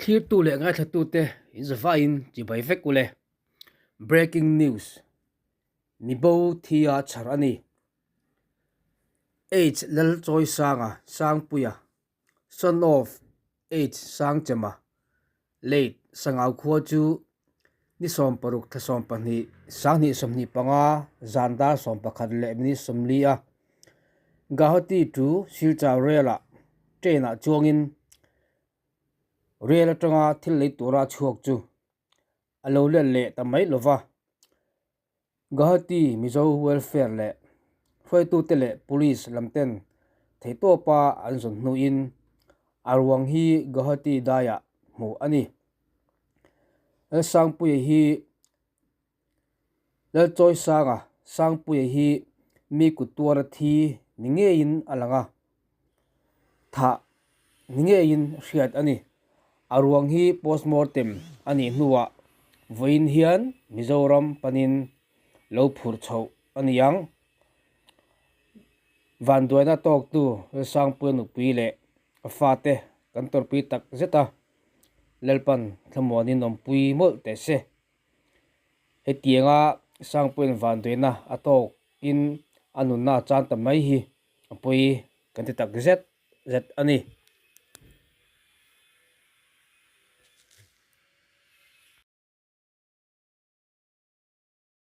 Thlirtu leh ngaithlatute in zavaiin chibai vek ule. Breaking news, Mibo thi a chhar a ni. H Lalchawisanga Sangpuia, son of H Sangchema, late Sangau khua chu ni 60 thla 12 2025 zan dar 11 leh minute 40 a Guwahati to Silchar Rail ah train ah chuangin Rail atanga thil lei tura chhuak chu a lo let leh ta mai lova. Guwahati Mizo Welfare leh hruaitute leh Police lam ten theihtawpa an zawn hnuin a ruang hi Guwahati daiah hmuh a ni. Lalsangpuia hi Lalchawisanga Sangpuia hi mi kut tuara thi ni ngeiin a lang a, thah ni ngeiin hriat a ni. A ruang hi postmortem a nih hnuah vawiin hian Mizoram panin lo phurh chhoh a ni ang. Vanduaina tawktu Lalsangpuia nupui leh a fate kan tawrhpui tak zet a, Lalpan thlamuanin awmpui mawlh teh se. Hetianga Sangpuia'n vanduaina a tawkin a nunna a chan ta mai hi a pawi kan ti tak zet zet a ni.